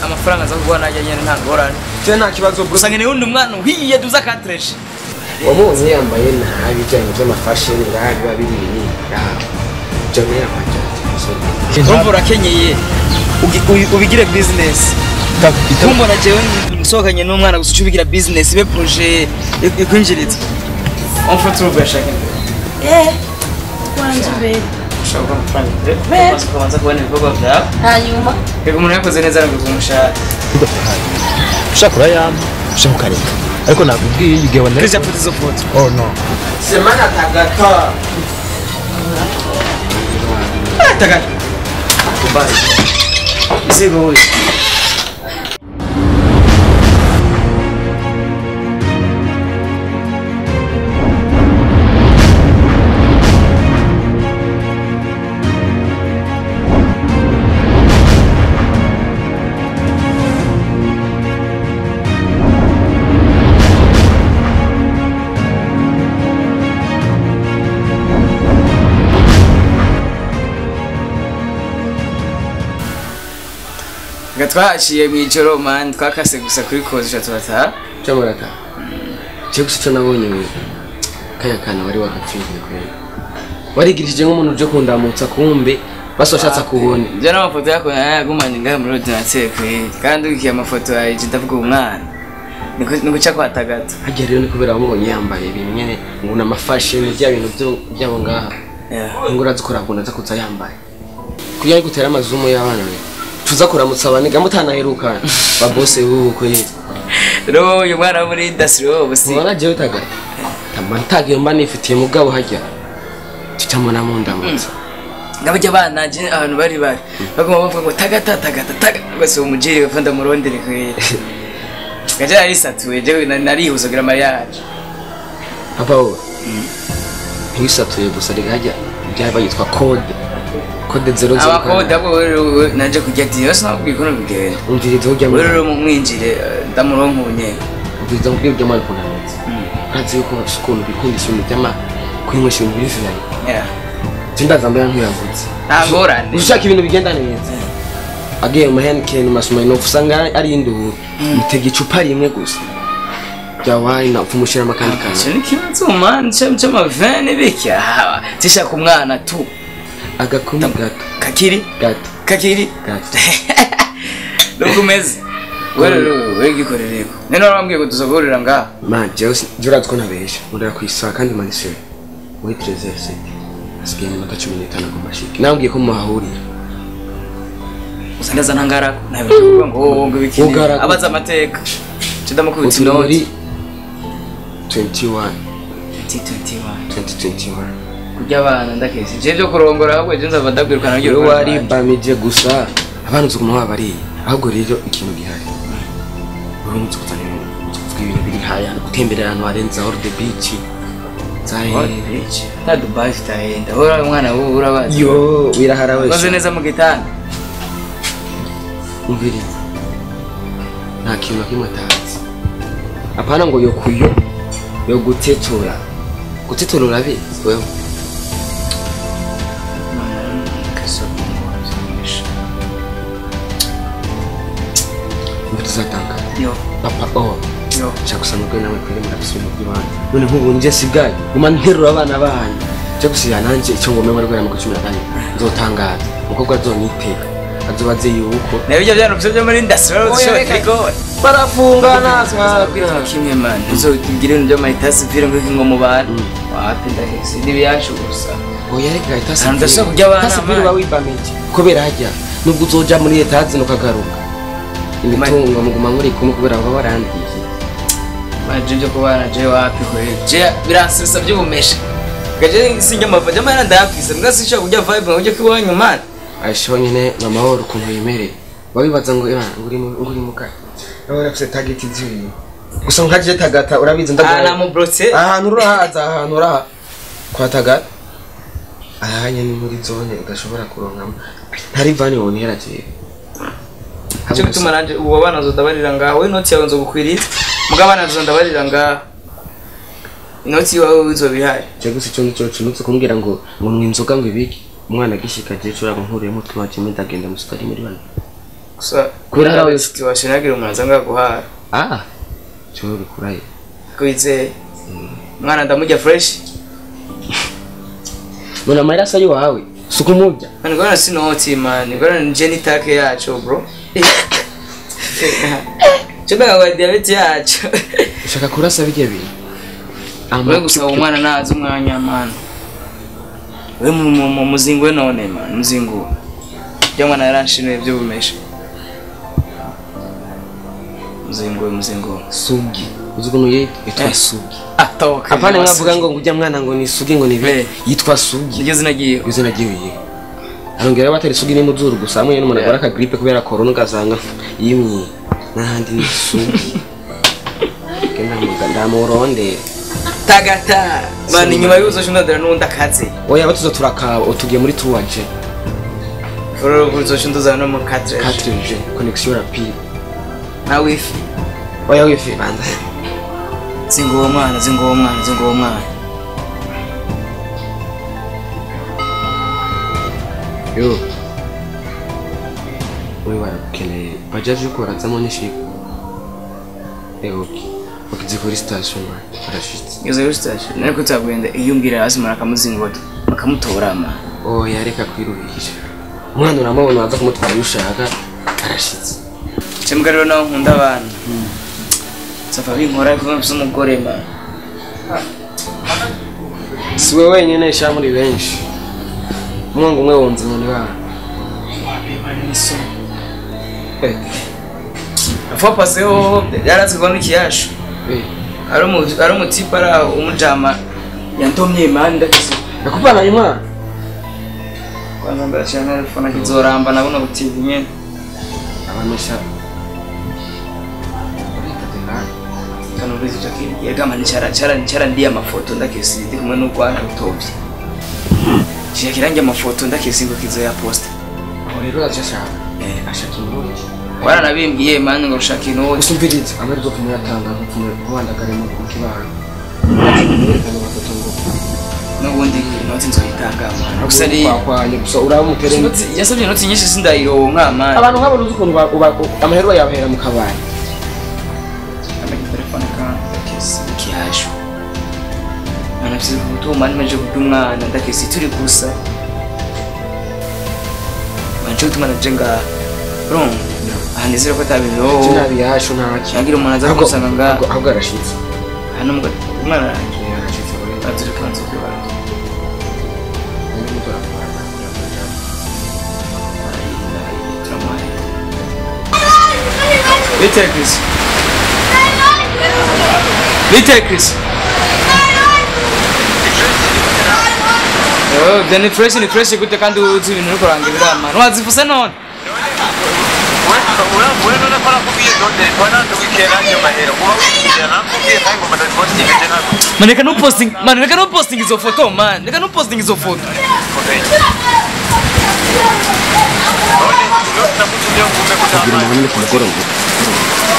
amafaranga aza kuguha najya nyene nta ngorane. Je nta kibazo bro. Gusa nkeneye undi mwana uhiye duza katreshe. Wabonye yambaye nabi bijyanye by'amafashion ngaha biba biri binini. Je mera kwanja. Urumva urakenyeye ubigire business. Kumbona jewe nsohokanye n'umwana gusa ubigira business ibe projet ikwinjiriza. On faut trouver chacun. Eh. Wanje be. Ushaka amafaranga. Basi kubanza kubona ibikorwa byawe. Hanyuma. Yego umuntu yakoze neza arabiguha umushahara. Ushaka urayampa, ushaka ukareka. Ariko nakubwiye igihe wanareka. Christian put izo foto. Oh no. Semana tagata. Tagata. Kumbari. Isigo huyu. Twashiye mu ijoro man twakase gusa kuri koze turataha. Cyamurata. Je gusa cyo nabonye we. Kaya kana wari wakapfindiye kweli. Warigirishije nk'umuntu uje kundamutsa kumbe basoshatsa kubone. Je n'amafoto yako yagumanye ngaha muri ordinateur kweli. Kandi ugiye amafoto yaje ndavuga umwana. Niko cya kwatagata. Hajya rero ni kubera wamubonye yambaye bimwe ngo na mafashion bya bintu byabo ngaha. Ngo urazikora akunda aza kuza yambaye. Kugira ngo utere amazumu y'abana be. Tuza kuramutsa abaniga mutanaherukana ba boss buko ye. Rero uyu mwana muri industry wowe busi. Mwana je utagata. Tamantagiye mba nifitiye mugabo hajya. Tutamona mu ndamutsa. Ngabajya bana je abantu bari bari. Baguma bavuga ngo tagata tagata taga bose umujiri bafanda murondere kwera. Gaje ari satuwe je narihuza gira mariage. Papa wowe. Ntisatuye gusa rega hajya byaba yitwa code. Code 00. Abakode abo naje kujya ati yose nakubwiye ko bigenda. Umviriza ujya muri rero mwinjire ndamuronkunye. Umviriza ubwiye byo mari kunanutse. Urazi yuko ukuntu bikundisha ibintu by'ama kwinywesha ibintu biri vyayi. Yeah. Tindaza mbera ntuyavutse. Nta ngorane. Ushaka ibintu bigenda neza. Agiye mu Heineken masuma ino usanga ari induhu. Mutega icupa rimwe gusa. Bya wine na upfumushira amakandi kantu. Cyo nikibazo man cyo ma 20 biki. Tishaka umwana tu. Agakumi gato. Kakiri? Gato. Kakiri? Gato. Lokumeze. Wewe wewe gikorereko. Nene warambwiye ko tuzogorera ngaha. Man, jewe juratwo nabesha. Murera kwisa kandi manise. Muri 13h. Asigaye iminota 15 ngo mashike. Nambwiye ko muhahurira. Usandaza ntangarako. Nabivuga ngo ngo bikini. Abaza amateka. Cedamukubita inoti. 21. 2021. 2021. Kurya abana ndakese. Je byo kurongora ahubwo je nzava ndabwirukana ngiye. Wewe wari bamije gusa abantu uzuguma wabari. Ahubwo rero ikintu gihari. Urumutse kuzana ibintu biri haya gutemberera ahantu harenze aho the beach. Zahe beach. Ta Dubai fitahenda. Ora umwana wowe urabazi. Yo wirahara wese. Koze neza mu gitanda. Umviriza. Nta kintu kimwe atazi. Apana ngo yokuyo yo gutetura. Gutetura urabizi wewe. Tuzatanga. Yo. Papa oh. Yo. Chakusanga nawe kwere murabisubira by'ibana. None nk'ubu nje sigaye guma nterura abana banyu. Cyo gusiya nanje icyo ngome muri gwera mu 15. Nzotangaza. Umukobwa azonyiteka. Azobaze yuko. Nayo ibyo byantu byo muri industry rero barafunga natwe kimwe man. Uzogira ibintu byo maritasi vire ngo ngo mu bantu. Wapi ndahese nibiyacu gusa. Oya reka itasi. Ndashaka kujya abana. Itasi vire wibamije. Kubera hajya nubwo uzoja muri etazi nokagaruka. Imitungo muguma muri kumwe kubera baba barandiye. Baje byo kubana je wapi kwe. Je biransibisa by'ubumesha. Gaje sinjya amava jya mara ndayafise mbwa sinshaka kujya vibe ngo ujye kwiwanyu man. Aisho nyine mama woro ukuntu yemereye. Babibaza ngo nguri muka. Nawe urafise target ziri. Gusa nkaje tagata urabizi ndagora. Ah namubrotse. Ahantu urahaza ahantu uraha. Kwa tagata. Ahanye ni muri zone udashobora kuronkamo. Ntari vani wonera je. Cyo gutuma nanje ubu abana nzodabarira ngaho we noti yawe nzogukwiriza mugabana nzodabarira ngaho inoti yawe uzobihari. Cyo gusa cyo cyo cyo kumbwira ngo ngo mwinzoga ngo ibiki umwana gishika je cyo nkuriyemo twaje ndagenda musukari muri bana. Gusa Kubera hari abayobozi- situation yagira umuntu aza ngaguhara. Ah, cyo bikuraye. Kwizeye. Mwana ndamujya fresh. None amahera asa yiwawe. Suko umurya. Man ngona sinoti man, ngona nje nitake yacho bro. Chumba kwa diabetes yacho. Ushaka kurasa bijya bintu. We gusa uwo mwana nazi umwanya man. We mu muzingo we none man, muzingo. Bya mwana yaranshinuye by'ubumesha. Muzingo muzingo. Sugi. Uzi ukuntu yitwa Sugi. Atoka. Apana mwavuga ngo ngujya mwana ngo ni Sugi ngo ni Eh. yitwa Sugi. Niryo zina ryiwe. Izina ryiwe. Arongera batari Sugi ni muzuru gusa hamwe n'umuntu agwara ka grippe kubera corona ugasanga yimye. N'ahandi ni Sugi. Kenda muganda muronde. Tagata. Man inyuma y'uzo shundadira n'undi akaze. Oya batuza turakaba utugiye muri 3G. Uru uzoshunduza no mu 4G. 4G connexion rapide. Na wifi. Oya wifi banza. Zingo mwana, zingo mwana, zingo mwana. Yo. Wewe warakeneye bajaji yuko barazamo nyinshi. Okay. Ukize kuri station man. Arashitse. Ngeze kuri station. Nari kutagwenda iyumbira hasi mara akamuzingoto. Bakamutora ma. Oya reka kwiruhisha. Umwana uramubona waza kumutwara iyo ushaka arashitse. Chembwa rero naho nkunda abantu. Safa binkora kuba mfise umugore ma. Si wewe wenyine sha muri benshi. Umwangu umwe wonze none ba. Eh. Afa pase ho yarazi kubona ikiyasho. Eh. Ari umutipa ara umujama yandomye man ndakise. Nakuvana imwana. Kwanza ndashana telefone kizoramba nabona butivi nyene. Abamesha. Kanurizi chakiri yagama nichara chara nichara ndiye amafoto ndakisi ndi kumwe n'urwana rutovye. Kirangi amafoto ndakisi ngo kizo ya posta. Aho rero ashaka. Ashaka inoti. Waranabimbwiye man ngo ushaka inoti. Usumvirize amari zo kumuyatanga kumubandagare mu kibano. N'ubundi inoti nzoyitanga man. Gusa ari kwakwanye gusa uramutere. Yasabye inoti nyinshi sindayironka man. Abantu nk'abo uzi ukuntu amahero yabahera mu kabari. Telefone kandi ndakisi kiyasho. Manafisi kutuma nimeje kudumwana ndakisi turi gusa. Manje utuma najenga wrong. Ahanizira ko tabintu. Kinabi yasho ntacyo. Yagira umuntu aza kumusanga nga. Ahubwo arashitse. Hano umwana arashitse. Aturi kanzu kwibanza. Bite Chris. Bite Chris. Oh, then fresh ni fresh gute kandi uzi ibintu uri kuranga ibirama. Wazifuse none. Man, reka no posting, man, reka no posting izo foto, man. Reka no posting izo foto.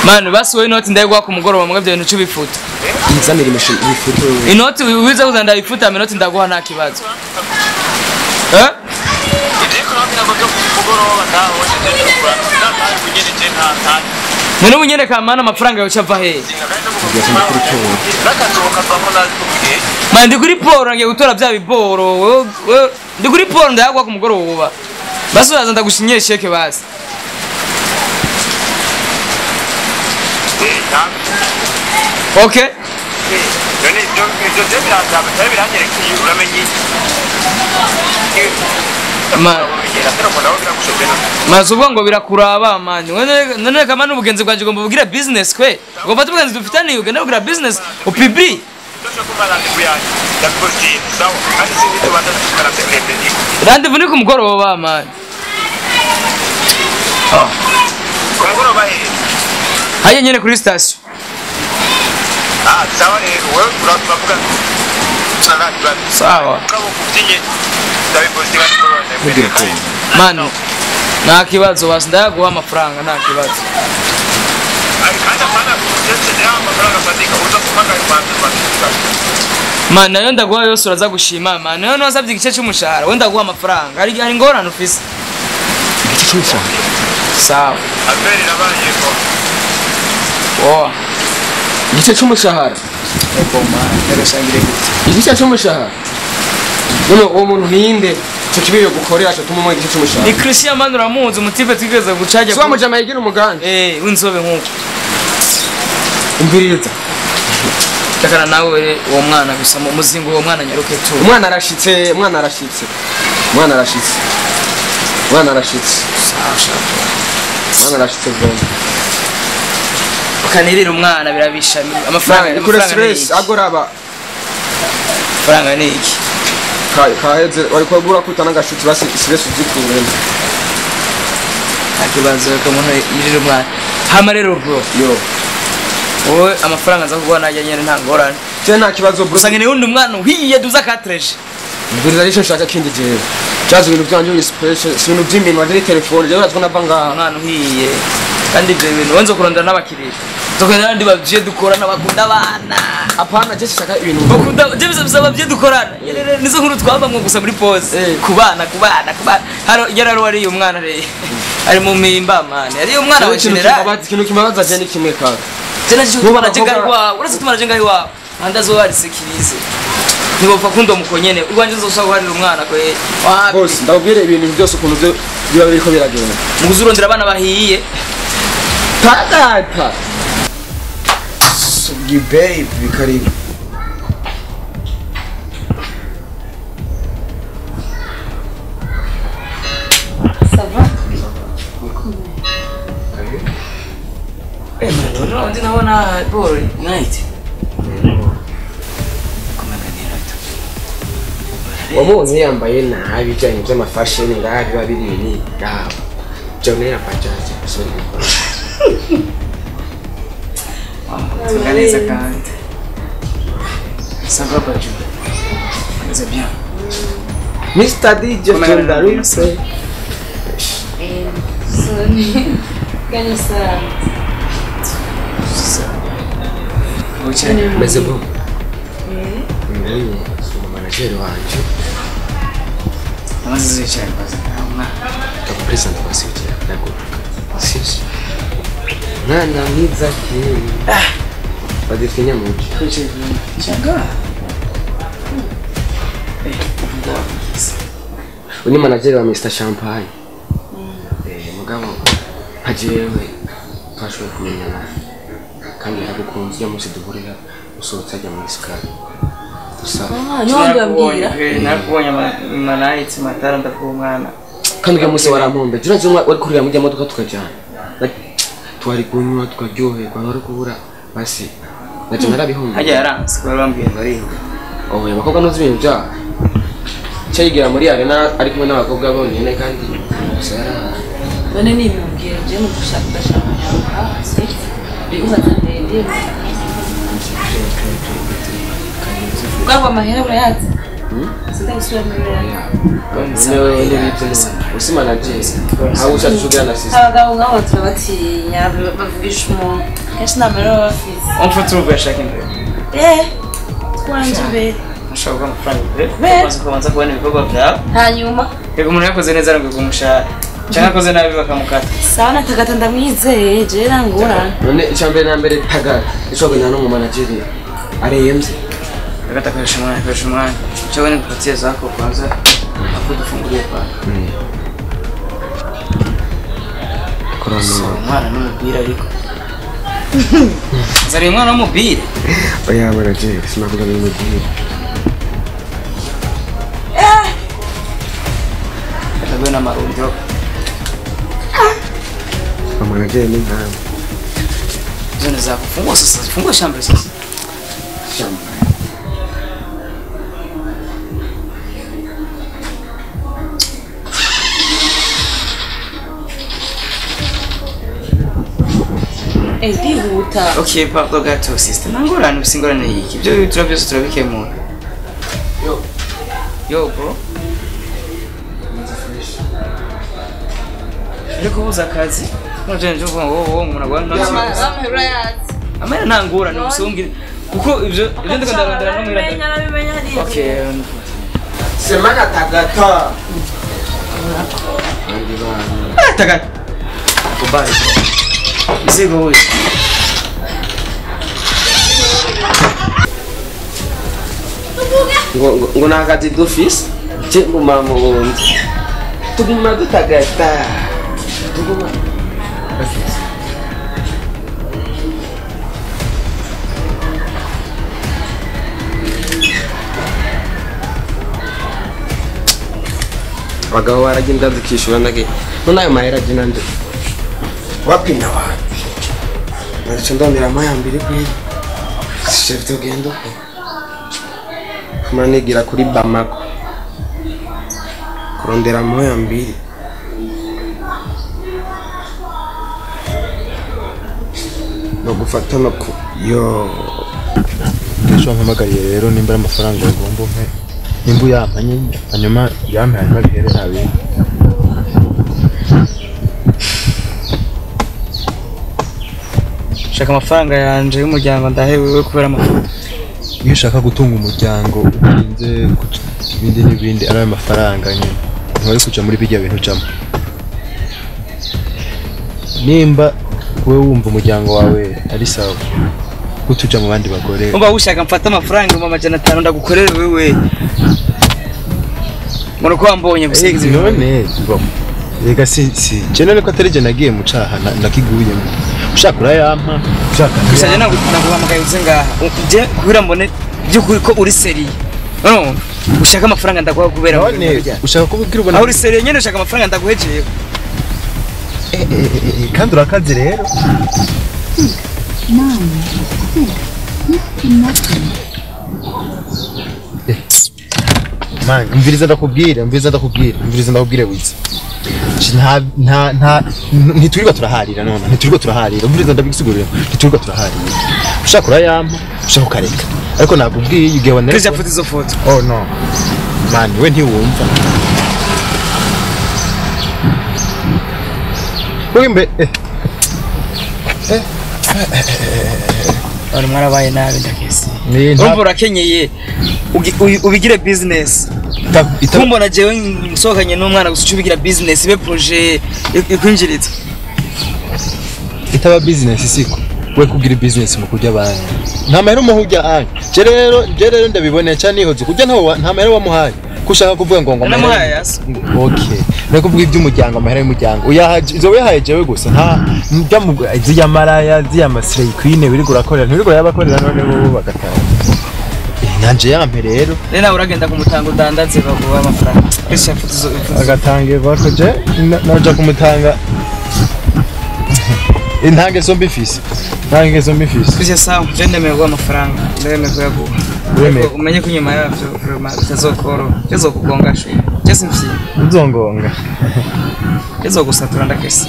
Man, basi wewe inoti ndayiguha ku mugoroba mwe byo bintu cy'ubifuta. Nzanira imashini ibifuta wewe. Inoti wiza kuza ndayifuta, inoti ndaguha nta kibazo. Eh? None ubunyene kamana amafaranga yoca ava he? Man, ndi kuri poro ngiye gutora bya biboro. Ndi kuri poro ndayagwa ku mugoroba. Basi uraza ndagushinyire sheke basi. Okay. Mazuba ngo birakuraba man. None kama n'ubugenzi bwanje ugomba bugira business kwe. Ugomba tubugenzi dufitaniye ugenda kugira business upibi. Rendez-vous ni ku mugoroba man. Haye nyene kuri station. Ah, sawa rero wewe uravuga sawa. Man, nta kibazo basi ndaguha amafaranga nta kibazo. Man, nayo ndaguha yose uraza gushima man. Nayo ntiwasabye igice cy'umushahara, we ndaguha amafaranga. Hari ingorane ufise. Igice cy'umushahara. Sawa. Aferi irabaye ko. Oh. Igice c'umushahara. Ego man, ndagashangire gute. Igice c'umushahara. None uwo muntu ninde? Ico kibi yo gukorera cyo tuma igice c'umushahara. Ni Christian man uramuzi umutipe twigeze gucaje. Siwa mujama yigira umuganda. Eh, winzobe nkuko. Umviriza. Takana nawe uwo mwana gusa muzingo uwo mwana nyaruke tu. Umwana arashitse, umwana arashitse. Umwana arashitse. Umwana arashitse. Umwana arashitse bwo. Kanirira umwana birabisha amafaranga kuri stress agoraba. Amafaranga ni iki? Kaheze wari kwagura kutana gashuti basi stress uzikuremo. Akibazo ko umuntu yirira umwana. Hama rero bro. Yo. Wowe amafaranga nza kuguha najya nyene nta ngorane. Je nta kibazo bro. Gusa ngene wundi umwana uhiye duza katreje. Mbiriza nico nshaka kindi jewe. Cyazo ibintu byanje biri special, si ibintu by'iminwa ari telefone, jewe urazwa nava ngaha. Umwana uhiye. Kandi ibyo bintu wanze kurondera n'abakiriya. Nzokora n'abandi bavye dukorana bakunda abana. Apana je nshaka ibintu bakunda je bisaba bavye dukorana. Nizo nkuru twabamwe gusa muri pause. Kubana kubana kubana. Haro yararo wari umwana re. Ari mu mimba man. Ari umwana wa general. Ikintu kimabaza je ni kimwe kaka. Tena je tumara jenga iwawe, uretse tumara jenga iwawe. Andazo wari sekirize. Nibopfa kundo mukonyene, urwanje nzosaba guharira umwana kwe. Boss, ndabwire ibintu byose ukuntu byo biba biriko biragenda. Muguzurondera abana bahiye. Tata. Sugi baby karibu. Ça va? Eh, mwana, ndi naona bore night. Wabonye yambaye nabi bijyanye by'amafashion ngaha biba biri ni ngaha. Jone yapajaje sorry. Tuganeze kandi. Ça va pas Dieu. C'est bien. Mr DJ Jondaruse. Eh, sorry. Kanisa. Meze bon. Eh. Manager wanje. Amaze cyane baza. Ndakupresenta basi ndago. Sisi. Mwana mwiza cyane. Badifinya muji. Changa. Uni manager wa Mr Champagne. Eh, mugabo hajewe twashoboye kumenyana kandi yaragukunze yamusi duhurira usohotse ajya muri sky. Nakubonye manayitsi matara ndakuba umwana. Kandi uyu munsi warampombe. Jura zumwa wari kurira mujya modoka tukajyana. Twari kunywa tukaryoherwa wari kubura basi. Naje narabihombe. Hajya yaranse barambwiye ngo ariho. Oh, abakobwa ntuzi ibintu byabo. Cyayigira muri arena ari kumwe n'abakobwa bonyine kandi gusa yara. None ni imubwira je mu gushaka ndashaka hasi. Ubaza ndende. Ubwo amahera urayazi? Sindagusubira muri ya. Usi manager. Aho ushatse na sister. Abagabo ngabo turabatinya bavugisha umuntu. Kenshi nta mahera baba bafise. Umfite urugashaka imbere. Eh. Twanje imbere. Ashobora amafaranga imbere. Umaze kubanza kubona ibikorwa byawe. Hanyuma. Yego umuntu yakoze neza arabwirwa umushahara. Cyangwa akoze nabi bakamukata. Sawa na Tagata ndamwizeye je rangura. None icambere na mbere Tagata. Ico no mu manager areyemze. Tagata koresha umwanya, koresha umwanya. Cyo wene kupatia zako kwanza. Afu dufungulie pale. Korona. Umwana n'umupira ariko. Zari umwana w'umupira. Oya manager, sinavuga n'umupira. Eh. Atawe na marundo. Manager ni nani? Zone zako fungua sasa, fungua shamba sasa. Shamba. Ndihuta. Okay, pardon gato sister. Nangorane usingorane iki. Ibyo bitura byose turabikemura. Yo. Yo bro. Ariko uza akazi. Nje nje uvuga ngo wowe umuntu agwa nta. Amara ntangorane usungire kuko ibyo ibyo ndiko ndarondera no mwira. Okay. Semana Tagata. Tagata. Nakubali. Mzigo huyu. Ngo nakazi d'office je nguma mu bundi tuguma dutagata tuguma abagabo baragenda dukishura ndage none ayo mahera je nande Wapinda wapi? Nacho ndondera amaya mbiri kweli. Chef tugendo. Manigira kuri Bamako. Kurondera amaya mbiri. No gufata no ku yo. Kesho mpamagariye rero nimba amafaranga ugomba umpe. Nimba uyampanye hanyuma yampe hanyuma bihere nta bindi. Shaka amafaranga yanje y'umuryango ndahewe kubera amafaranga. Iyo ushaka gutunga umuryango urinze ibindi n'ibindi ari amafaranga nyine ntiwari kuja muri bijya bintu ujamo. Nimba wewe wumva umuryango wawe ari sawa gutuja mu bandi bagore. Umva ushaka mfata amafaranga mu 500 ndagukorere wewe. Mbona ko wambonye gusa none rega si je none ko atari je nagiye mu caha nakiguyemo. Ushaka urayampa ushaka gusa je naguhamagaye uze ngaha je kubira mbone by'ukuri ko uri seriye. No ushaka amafaranga ndaguha kubera none ushaka kubwira ubona aho uri seriye nyene ushaka amafaranga ndaguhejeye. Kandi urakaze rero. 9 6 0. Man, umviriza ndakubwira wize. Nta ntiturirwa turaharira none ntiturirwa turaharira umviriza ndabisigurira ntiturirwa turaharira. Ushaka urayampa ushaka ukareka ariko nakubwiye igihe wanere. Please afute izo foto. Oh no. Man, we ntiwumva. Wimbe Abantu mwarabaye nabi ndakesi. Urumva urakenyeye ubigire business. Kumbona jewe nsohokanye n'umwana gusa ubigira business ibe projet ikwinjiriza. Itaba business siko. We kugira business mu kurya abandi. Nta mahera umuhujya anye. Je rero ndabiboneye cyane nihoze kurya nta mahera wamuhaye. Kushaka kuvuga ngo namuhaye yasi. Okay. Nako kuvuga iby'umuryango amahera y'umuryango. Uyahaje izo yahaye jewe gusa nta njya mu ziya maraya ziya masire queen biri gurakorera ntibiri yabakorera none bo bagataha. Nanje yampe rero. Rero nawe uragenda kumutanga udandaze baguha amafaranga. Christian futuzo agatange bakoje naja kumutanga. Intange zombi fisi. Ntange zombi fisi. Christian sawa, je ndemeye guha amafaranga. Ndemeye kuyaguha. Umenye ko inyuma yavyo vraiment bitazokoro. Bizokugonga shu. Je simfyi. Uzongonga. Bizogusatura ndakesi.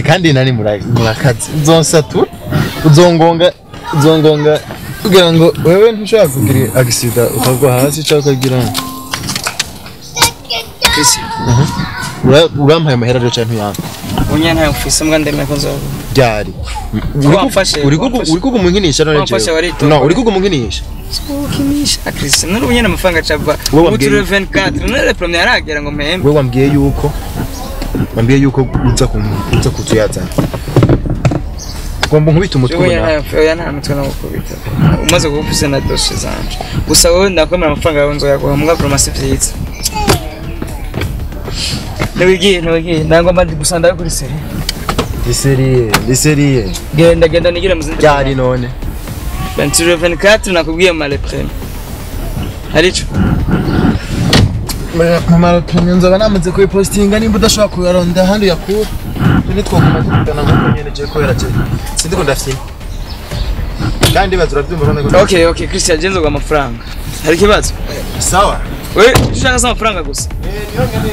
Kandi nani murakazi. Uzonsatura. Uzongonga. Uzongonga. Kugira ngo wewe ntushobora kugira accident ukagwa hasi cyangwa ukagira. Christian. Urampaye amahera rero cyane ntuyampa. Unya ntayo mfise mbwa ndemeye ko nzoba. Byari. Uri kugumunkinisha none jewe. No, uri kugumunkinisha. Ukinisha Christian, nuri unyene amafaranga cava. Muri 24 none premier aragera ngo mpembe. Wewe wambwiye yuko uza kuzuyazana. Ngomba nkubita umutwe na. Oya nta mutwe no gukubita. Umaze gukubise na dossier zanje. Gusa wowe ndakwemera amafaranga yawe nzoyaguha mbwa promesse vyiza. Ntiwigiye ndangomba gusa ndabikuri seri. Ndi seriye. Genda nigire mu zindi. Byari none. 24 nakubwiye male prime. Harico. Mama prime nzoba namaze kuyipostinga nimba udashobora kuyaronda handi yakura. Tune twaguma tuvugana nkuko nyene je kubera je. Sindiko ndafyina. Kandi bazura byumva none. Okay Christian je nzoga amafaranga. Hari kibazo? Sawa. We ushaka amafaranga gusa. Niyo ngene.